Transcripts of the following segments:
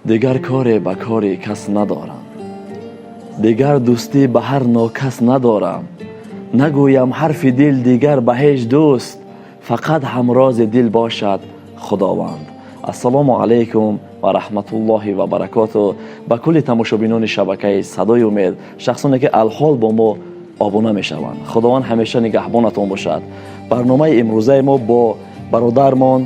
Дигар коре ба кори кас надорам, дигар дӯстӣ ба ҳар нокас надорам, нагӯям ҳарфи дил дигар ба ҳеҷ дӯст, фақат ҳамрози дил бошад Худованд. Ассалому алайкум ва раҳматуллоҳи ва баракоту ба кулли тамошобинони шабакаи «Садои умед», шахсоне ки алҳол бо мо обуна мешаванд. Худованд ҳамеша нигаҳбонатон бошад. Барномаи имрӯзаи мо бо бародармон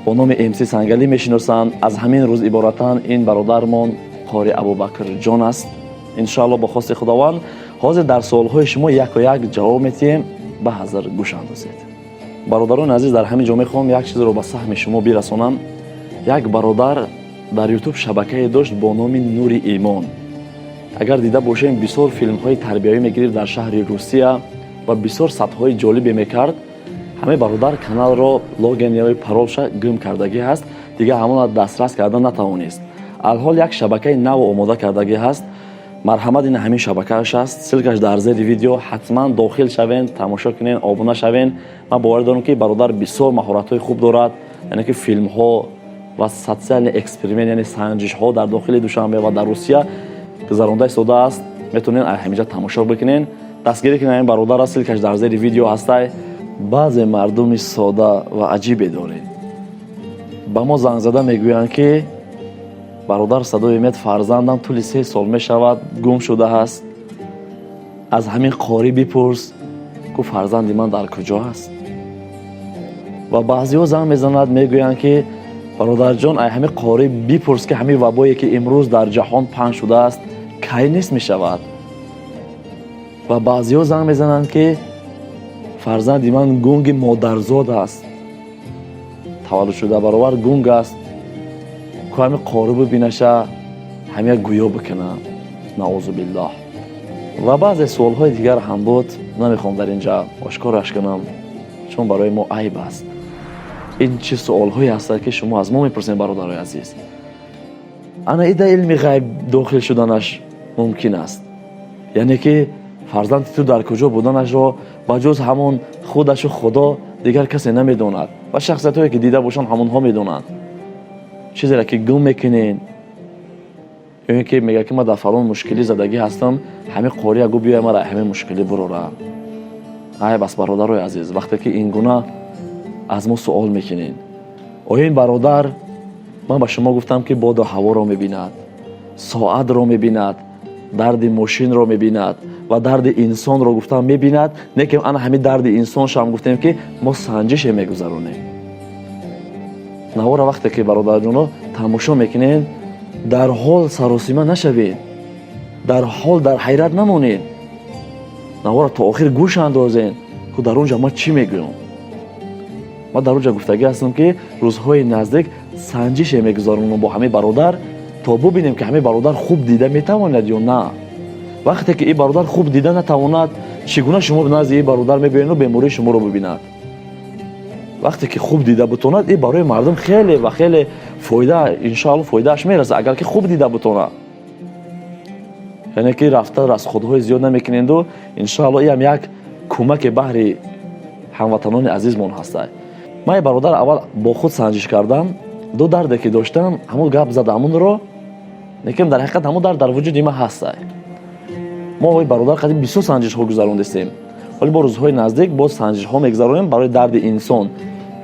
бо номи МС Сангалӣ мешиносанд. Аз ҳамин рӯз иборатан ин бародармон қори Абубакрҷон аст. Иншоалло, бо хости Худованд, ҳозир дар суолҳои шумо яко як ҷавоб метиҳем. Ба ҳазр гӯш андозед. Бародарони азиз, дар ҳамин ҷо мехоҳам як чизро ба саҳми шумо бирасонам. Як бародар дар Ютуб шабакае дошт бо номи «Нури имон». Агар дида бошем, бисёр филмҳои тарбиявӣ мегирифт дар шаҳри Русия ва бисёр сабтҳои ҷолибе мекард. Ҳамаи бародар каналро логин ё паролша гум кардагӣ ҳаст, дигар ҳамона дастрас карда натавонист. Алҳол як шабакаи нав омода кардагӣ ҳаст. Марҳамат, ин ҳамин шабакааш аст, ссылка ш дар зери видео. Ҳатман дохил шавен, тамошо кунен, обуна шавен. Ман боварӣ дорам, ки бародар бисёр маҳоратҳои хуб дорад, яъне ки филмҳо ва социальный эксперимент, яъне санҷишҳо дар дохили Душанбе ва дар Русия гузаронда истодааст. Метавонед ҳаминҷа тамошо бикунен, дастгирӣ кунед ҳамин бародар, ссылка ш дар зери видео ҳастай. Баъзе мардуми сода ва аҷибе дорем, ба мо занг зада мегӯянд, ки бародар «Садои умед», фарзандам тӯли 3 сол мешавад гум шудааст, аз ҳамин қорӣ бипурс, ку фарзанди ман дар куҷо аст. Ва баъзеҳо занг мезанад, мегӯянд, ки бародарҷон, ай ҳамин қорӣ бипурс, ки ҳамин вабое, ки имрӯз дар ҷаҳон паҳн шудааст, кай нест мешавад. Ва баъзеҳо занг мезананд, ки фарзанди ман гунги модарзод аст, таваллуд шуда баровар гунг аст, ку ҳамин қорӣ бибинаша, ҳамя гӯё бикунад. Наузу биллоҳ. Ва баъзе суолҳои дигар ҳам буд, намехоҳам дар ин ҷа ошкораш кунам, чун барои мо айб аст. Ин чӣ суолҳое ҳастанд, ки шумо аз мо мепурсед, бародарои азиз? Ана ида илми ғайб дохил шуданаш мумкин аст, яъне ки фарзанди ту дар куҷо буданашро ба ҷуз ҳамон худашу Худо дигар касе намедонад ва шахсиятҳое, ки дида бошанд, ҳамонҳо медонанд. Чизеро ки гум мекунен ё ин ки мегӯяд, ки ман дар фалон мушкилӣ задагӣ ҳастам, ҳамин қория гӯ, биёя, мара ҳамин мушкилӣ бурора. Айб аст, бародарои азиз, вақте ки ин гуна аз мо суол мекунед. Оё ин бародар, ман ба шумо гуфтам, ки боду ҳаворо мебинад, соатро мебинад, дарди мошинро мебинад ва дарди инсонро гуфтам мебинад, не ки ана ҳамин дарди инсоншам гуфтем, ки мо санҷише мегузаронем. Навора вақте ки, бародарҷоно, тамошо мекунед, дар ҳол саросима нашавед, дар ҳол дар ҳайрат намонед. Навора то охир гӯш андозед, ку дар он ҷа ман чӣ мегӯям. Ман дар он ҷа гуфтагӣ ҳастам, ки рӯзҳои наздик санҷише мегузаронам бо ҳамин бародар, то бубинем, ки ҳамин бародар хуб дида метавонад ё на. Вақте ки ин бародар хуб дида натавонад, чӣ гуна шумо назди ин бародар мебиёену бемории шуморо бибинад? Вақте ки хуб дида бутонад, ин барои мардум хеле ва хеле фоида, иншоалло, фоидааш мерасад, агар ки хуб дида бутонад, яъне ки рафта расход ҳои зиёд намекуненду иншоалло иам як кӯмаке баҳри ҳамватанони азизмон ҳастад. Ман ин бародар аввал бо худ санҷиш кардам. Ду дарде ки доштам, ҳамон гап зада ҳамонро, лекин дар ҳақиқат ҳамон дард дар вуҷуди ман ҳастай. Мо бародар қадим бисёр санҷишҳо гузарондистем, вале бо рӯзҳои наздик боз санҷишҳо мегузаронем барои дарди инсон.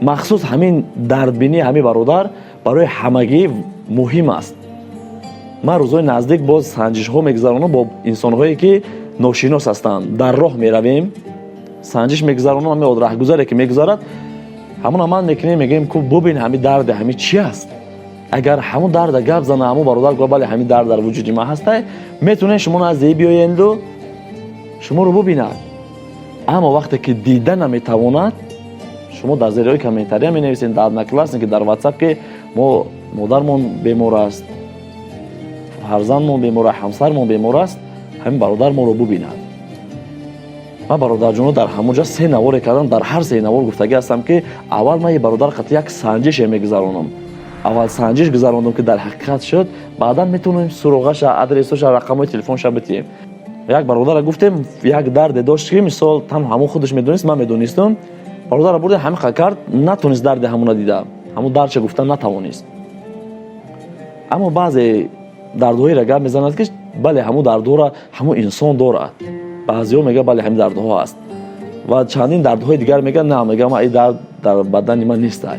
Махсус ҳамин дардбинии ҳамин бародар барои ҳамагӣ муҳим аст. Ман рӯзҳои наздик боз санҷишҳо мегузаронам бо инсонҳое, ки ношинос ҳастанд. Дар роҳ меравем, санҷиш мегузаронам. Ҳамин раҳгузаре, ки мегузарад, ҳамона ман мекунем, мегӯем, ку бубин, ҳамин дарде ҳамин чӣ аст. Агар ҳамун дарда гап зана, ҳамун бародар гӯ, бале, ҳамин дард дар вуҷуди ман ҳастай, метавонед шумо назди биёенду шуморо бубинад. Аммо вақте ки дида наметавонад, шумо дар зериҳои комментария менависед, дар Одноклассники, дар Ватсап, ки мо модармон бемор аст, фарзандмон бемор аст, ҳамсармон бемор аст, ҳамин бародар моро бубинад. Ман, бародарҷоно, дар ҳамон ҷа се наворе кардам. Дар ҳар се навор гуфтагӣ ҳастам, ки аввал ман бародар қатъи як санҷише мегузаронам. Аввал санҷиш гузарондам, ки дар ҳақиқат шуд, баъдан метавонем суроғаша, адресоша, рақамҳои телефонша битиҳем. Як бародара гуфтем, як дарде дошт, ки мисол танҳо ҳамон худаш медонист, ман медонистам. Бародара бурдем, ҳамин қа кард, натонист дарди ҳамона дида, ҳамон дардша гуфта натавонист. Аммо баъзе дардҳоеро гап мезанад, ки бале, ҳамун дардҳоро ҳамун инсон дорад. Баъзеҳо мегӯяд, бале, ҳамин дардҳо ҳаст, ва чандин дардҳои дигар мегӯяд, на, мегӯяд, ин дард дар бадани ман нестай.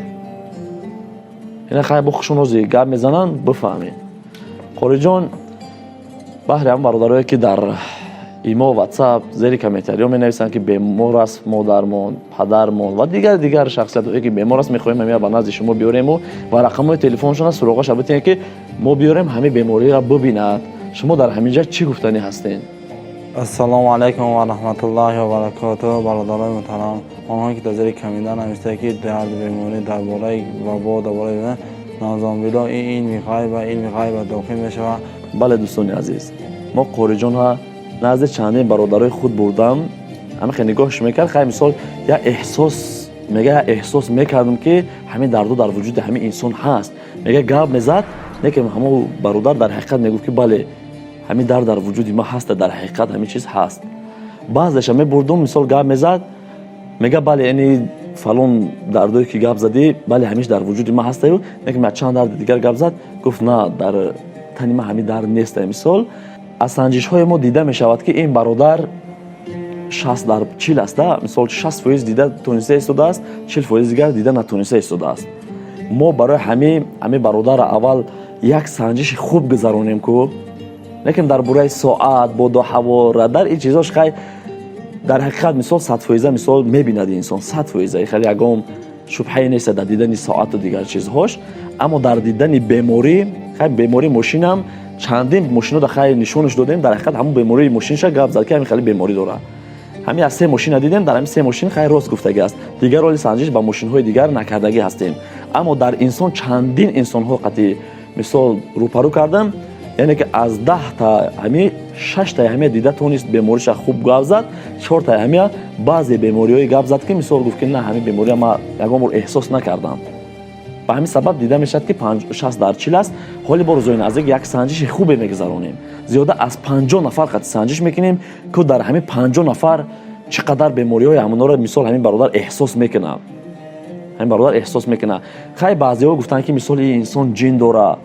Ина хай бо хушонози гап мезананд, бифаҳмед. Қориҷон, баҳри ҳамн бародарое, ки дар имо, Ватсап, зери комментариҳо менависанд, ки бемор аст модармон, падармон ва дигар дигар шахсиятҳое, ки бемор аст, мехоҳем ҳамия ба назди шумо биёрему ва рақамҳои телефоншона, суроғаша битиҳем, ки мо биёрем, ҳамин бемориро бибинад. Шумо дар ҳамин ҷа чӣ гуфтанӣ ҳастед? Ассалому алайкум ва раҳматуллоҳи ва баракотуҳ. Бародарои муҳтарам, онҳое ки дар зери комментар нависта, ки дард, беморӣ, дар бораи вабо, дар бораи наъузубиллоҳ, ин илми ғайба, илми ғайба дохил мешавад. Бале, дӯстони азиз, мо қориҷонҳа назди чандин бародарои худ бурдам. Ҳамин нигоҳш мекард. Хай, мисол, як эҳсос мега, як эҳсос мекардам, ки ҳамин дарду дар вуҷуди ҳамин инсон ҳаст. Мега, гап мезад, лекин ҳамон бародар дар ҳақиқат мегуфт, ки бале, ҳамин дард дар вуҷуди ман ҳаста, дар ҳақиқат ҳамин чиз ҳаст. Баъзеша мебурдум, мисол, гап мезад, мега, бале, яъне фалон дардое, ки гап задӣ, бале, ҳамиш дар вуҷуди ман ҳастаю. Лекин чанд дарди дигар гап зад, гуфт, на, дар тани ман ҳамин дард неста. Мисол, аз санҷишҳои мо дида мешавад, ки ин бародар 60 дар 40 аста. Мисол, 60% дида тониста истодааст, 40% дигар дида натониста истодааст. Мо барои ҳамин бародарро аввал як санҷиши хуб гузаронем ку. Лекин дар бораи соат, боду ҳаво, радар, ин чизош, хай, дар ҳақиқат, мисол, 100%, мисол, мебинад инсон 100%, хеле ягон шубҳае нест дар дидани соату дигар чизҳош. Аммо дар дидани беморӣ, хай, бемории мошинам, чандин мошинода, хай, нишонаш додем. Дар ҳақиқат ҳамун бемории мошинша гап зад, ки ҳамин хеле беморӣ дорад. Ҳамин аз се мошина дидем, дар ҳамин се мошин, хай, рост гуфтагӣ аст. Дигар оли санҷиш ба мошинҳои дигар накардагӣ ҳастем. Аммо дар инсон чандин инсонҳо қатъи, мисол, рӯпарӯ кардам, яъне ки аз 10-та ҳами шаштаи ҳамия дида тонист, бемориша хуб гап зад, чортаи ҳамия баъзе бемориҳое гап зад, ки, мисол, гуфт, ки на, ҳамин бемория ман ягон бор эҳсос накардам. Ба ҳамин сабаб дида мешавад, ки 60 дар 40 аст. Ҳоли бо рӯзои наздик як санҷиши хубе мегузаронем. Зиёда аз 50 нафар қатъи санҷиш мекунем, ки дар ҳамин 50 нафар чӣ қадар бемориҳои ҳамонҳоро, мисол, ҳамин бародар эҳсос мекунад, ҳамин бародар эҳсос мекунад. Хай, баъзеҳо гуфтанд, ки, мисол, ин инсон ҷин дора,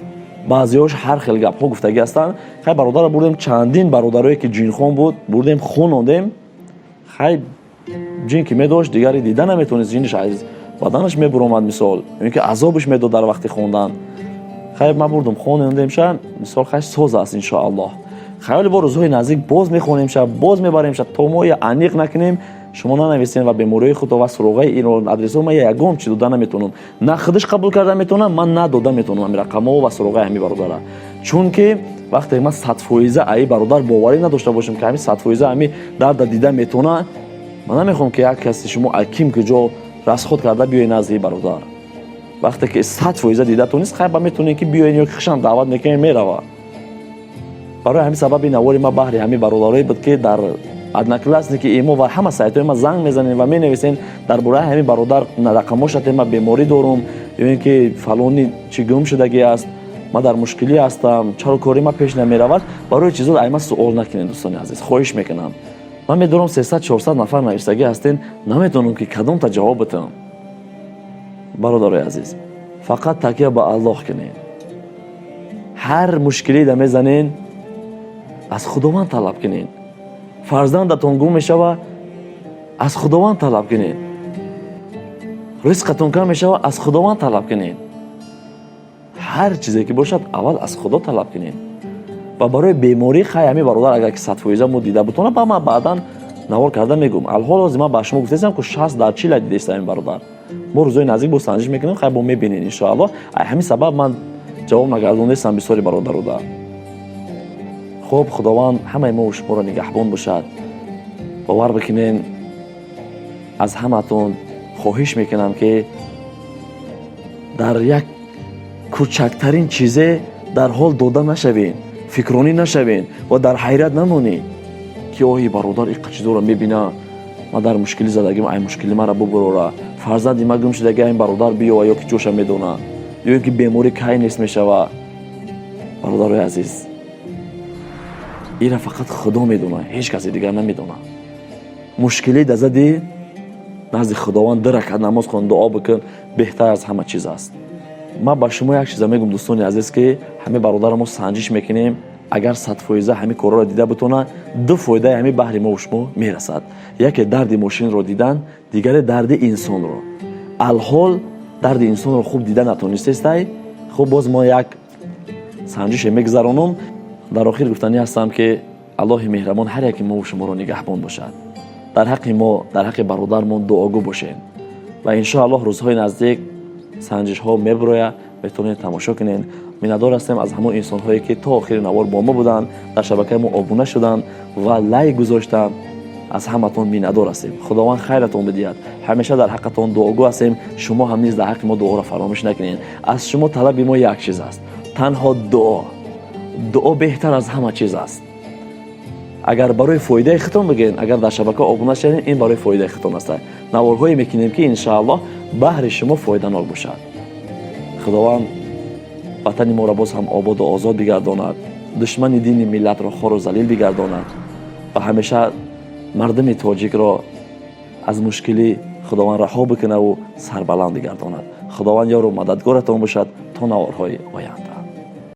баъзеҳош ҳар хел гапҳо гуфтагӣ ҳастанд. Хай, бародарро бурдем, чандин бародарое, ки ҷинхон буд, бурдем, хонондем. Хай, ҷин ки медошт, дигаре дида наметавонист, ҷиниш аз баданаш мебуромад, мисол, ё ки азобаш медод дар вақти хондан. Хай, ман бурдум, хонондемша, мисол, хай, соз аст, иншоаллоҳ. Хаёли бо рӯзҳои наздик боз мехонемша, боз мебаремша, то мо аниқ накунем. Шумо нанависем ва бемориҳои худро ва суроғаи ино адресҳо ман ягон чи дода наметавонам. На худаш қабул карда метавонам, ман на дода метавонам ҳамин рақамҳо ва суроғаи ҳамин бародара, чунки вақте ман 100% аи бародар боварӣ надошта бошам, ки ҳамин 100% ҳамин дарда дида метавонад, ман намехоҳам, ки як каси шумо аким куҷо расход карда биёед назди бародар. Вақте ки 100% дида тонист, хай, ба метавонед, ки биёед, ё ки хушам даъват мекунед, мерава. Барои ҳамин сабаби навори ман баҳри ҳамин бародарое буд, ки дар Одноклассники, имо ва ҳама сайтҳои ма занг мезанем ва менависем дар бораи ҳамин бародар, рақамошате, ман беморӣ дорум, ё ин ки фалони чӣ гум шудагӣ аст, ман дар мушкилӣ ҳастам, чаро кори ман пеш намеравад. Барои чизо ай ман суол накунед, дӯстони азиз, хоҳиш мекунам. Ман медонам, 300-400 нафар нависагӣ ҳастен, наметавонам, ки кадомта ҷавоб битам. Бародарои азиз, фақат такя ба Аллоҳ кунед. Ҳар мушкиле да мезанен, аз Худованд талаб кунед. Фарзандатон гум мешава, аз Худованд талаб кунед. Ризқатон кам мешава, аз Худованд талаб кунед. Ҳар чизе ки бошад, аввал аз Худо талаб кунед. Ва барои беморӣ, хай, ҳамин бародар агар ки 100% мо дида бутона, ба ман баъдан навор карда мегӯм. Алҳол ҳозир ман ба шумо гуфтаистам, ки 60 дар 40 дидеста ҳамин бародар. Мо рӯзои наздик бо санҷиш мекунем, хай, бо мебинед, иншоаллоҳ. Ҳамин сабаб ман ҷавоб нагардондестам бисёри бародарода. Хуб, Худованд ҳамаи мо шуморо нигаҳбон бошад. Бовар бикунен, аз ҳаматон хоҳиш мекунам, ки дар як кӯчактарин чизе дар ҳол дода нашавен, фикронӣ нашавен ва дар ҳайрат намонед, ки оҳи, бародар иққа чизоро мебина, ман дар мушкилӣ задагим, ай мушкили мара бубурора, фарзанди ма гум шудаги, айн бародар биёва ё ки ҷоша медона, ё ин ки беморӣ кай нест мешава. Бародарои азиз, ира фақат Худо медона, ҳеҷ касе дигар намедона. Мушкилӣ да задӣ, назди Худованд ду ракат намоз хон, дуо бикун, беҳтар аз ҳама чиз аст. Ман ба шумо як чиза мегӯм, дӯстони азиз, ки ҳамаи бародаро мо санҷиш мекунем. Агар 100% ҳамин корҳоро дида битонад, ду фоидаи ҳамин баҳри мо шумо мерасад: яке дарди мошинро дидан, дигаре дарди инсонро. Алҳол дарди инсонро хуб дида натонистестай. Хуб, боз мо як санҷише мегузаронум. Дар охир гуфтанӣ ҳастам, ки Аллоҳи меҳрабон ҳар яке мову шуморо нигаҳбон бошад. Дар ҳаққи мо, дар ҳаққи бародармон дуогӯ бошед ва иншоаллоҳ рӯзҳои наздик санҷишҳо мебирояд, метавонед тамошо кунед. Миннатдор ҳастем аз ҳамон инсонҳое, ки то охири навор бо мо буданд, дар шабакаи мо обуна шуданд ва лайк гузоштанд. Аз ҳаматон миннатдор ҳастем. Худованд хайратон бидиҳад. Ҳамеша дар ҳаққатон дуогӯ ҳастем. Шумо ҳам низ дар ҳаққи мо дуоро фаромӯш накунед. Аз шумо талаби мо як чиз аст, танҳо дуо. Дуо беҳтар аз ҳама чиз аст. Агар барои фоидаи худтон бигӯед, агар дар шабака обуна шавед, ин барои фоидаи худтон аст. Наворҳое мекунем, ки иншааллоҳ баҳри шумо фоиданок бошад. Худованд ватани моро боз ҳам ободу озод бигардонад, душмани дини миллатро хору залил бигардонад ва ҳамеша мардуми тоҷикро аз мушкилӣ Худованд раҳо бикунаву сарбаланд бигардонад. Худованд ёру мададгоратон бошад. То наворҳои оянда.